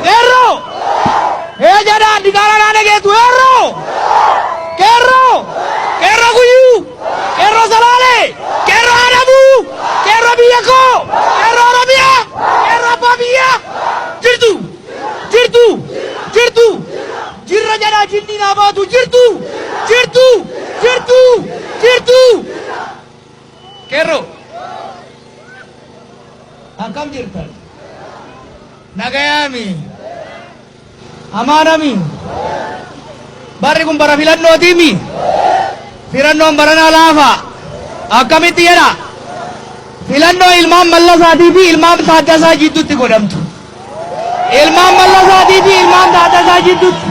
Qeerroo! Ee jedhaa diqaalaa naa dhageessu qeerroo! Qeerroo! Qeerroo guyyuu! Qeerroo Salaalee! Qeerroo Adabuu! Qeerroo biyya koo! Qeerroo Oromiyaa! Qeerroo abbaa biyyaa! Jirtu! Jirtu! Jirtu! Jirra jedhaa jinni naa baatu jirtu! Jirtu! Jirtu! Jirtu! Qeerroo! Akkam jirtan? Nagayaami? Amaanami? Barri kun bara filannootiimi? Filannoon baranaa laafa. Akkamitti jedha? Filannoo ilmaan Mallasaatii fi ilmaan Taaddasaa jidduutti godhamtu. Ilmaan Mallasaatii fi ilmaan Taaddasaa jidduutti.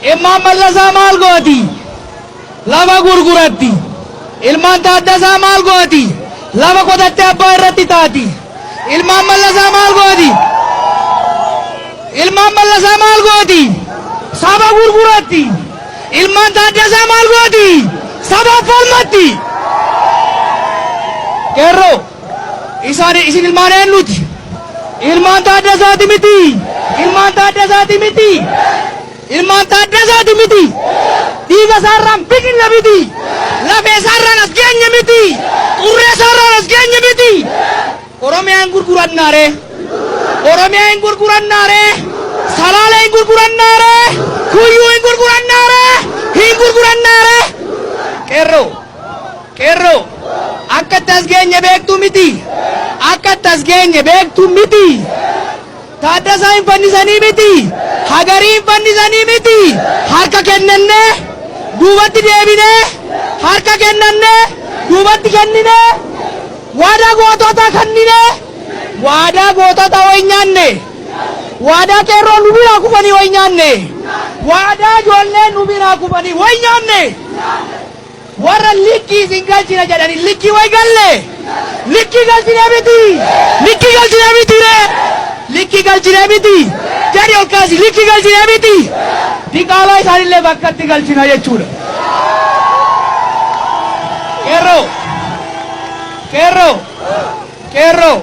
Ilmaan Mallasaa maal gooti? Lafa gurguratti. Ilmaan Taaddasaa maal gooti? Lafa qotattee abbaa irratti taati. Ilmaan Mallasaa maal gooti? Ilmaan Mallasaa maal gooti? Saba gurguratti. Ilmaan Taaddasaa maal gooti? Sabaaf falmatti. Qeerroo, isaan isin ilmaan eenyuti? Ilmaan Taaddasaati miti. Ilmaan Taaddasaati miti. Ilmaan Taaddasaati miti. Dhiiga isaarraan biqille miti. Lafee isaarraan as geenye miti. Xurree isaarraan as geenye miti. Oromiyaa hin gurgurannaaree. Oromiyaa hin gurgurannaaree. Salaalee hin gurgurannaaree. Kuyyuu hin gurgurannaaree. Hin gurgurannaaree. Qeerroo. Qeerroo. Akka itti as geenye beektuu miti. Akka itti as geenye beektuu miti. Taaddasaa hin fannisanii miti. Hagarii hin fannisanii miti. Harka kennannee duubatti deebinee harka kennannee duubatti kenninee waadaa goototaa kenninee waadaa goototaa wayi nyaanne waadaa qeerroo nu biraa kufanii wayi nyaanne waadaa ijoollee nu biraa kufanii wayi nyaanne. Warra likkii isin galchina jedhani likkii way galle? Likkii galchine miti! Likkii galchine miti ree! Likkii galchine miti! Jedhi ol kaasi likkii galchine miti! Diqaalaa isaanillee bakkatti galchina jechuudha. Qeerroo! Qeerroo! Qeerroo!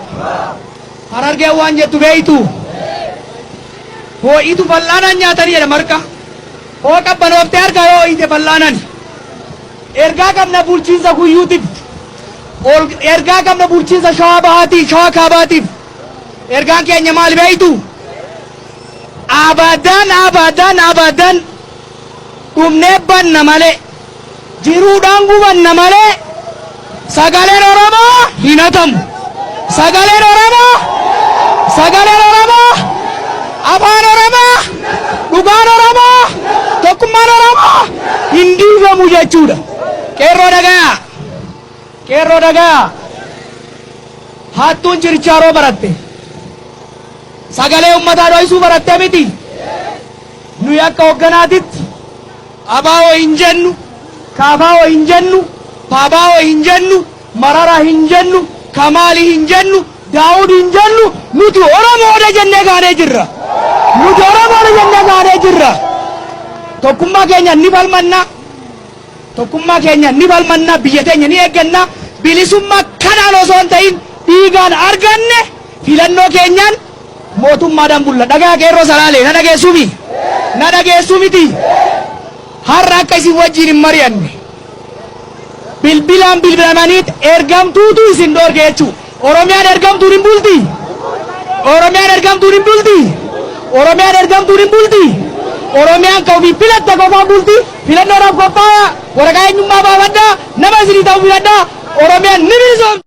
Harargeen waan jettu beeytu? Hoo'itu fal'aanaan nyaatanii jedha marqa. Hoo qabbanooftee harka yoo ho'ite fal'aanani. Ergaa qabna bulchiinsa Kuyyuutiif. Ol ergaa qabna bulchiinsa Shawaa Bahaatii, Shawaa Kaabaatiif. Ergaan keenya maali beektu? Abadan abadan abadan dhumnee banna malee jiruudhaan gubanna malee sagaleen Oromoo hin hatamu. Sagaleen Oromoo sagaleen Oromoo afaan Oromoo dhugaan Oromoo tokkummaan Oromoo hin diigamu jechuudha. Qeerroo dhagayaa. Qeerroo dhagayaa. Hattuun chirchaaroo baratte. Sagalee uummataa dho'isuu baratte miti. Nuyi akka hoogganaatitti ABO hin jennu, KFO hin jennu, PABO hin jennu, Marara hin jennu, Kamaali hin jennu, Daawud hin jennu, nuti Oromoodha jennee kaanee jirra. Nuti Oromoodha jennee kaanee jirra. Tokkummaa keenya ni falmanna. Tokkummaa keenya ni falmanna, biyya teenya ni eegganna. Bilisummaa kanaan osoo hin ta'in dhiigaan arganne filannoo keenyaan mootummaadhaan bulla. Dhagaa qeerroo Salaalee na dhageessuu Na dhageessuu miti. Har'a akka isin wajjin hin mari'anne. Bilbilaan bilbilamaniit ergamtuutu isin dhoorge jechuudha. Oromiyaan ergamtuun hin bulti. Oromiyaan ergamtuun hin bulti. Oromiyaan ergamtuun hin bulti. Oromiyaan kan ofii filatte qofaan bulti. Filannoodhaaf qophaa'aa. Waraqaa eenyummaa baafadhaa. Nama isinii ta'u filadhaa. Oromiyaan ni bilisoomti.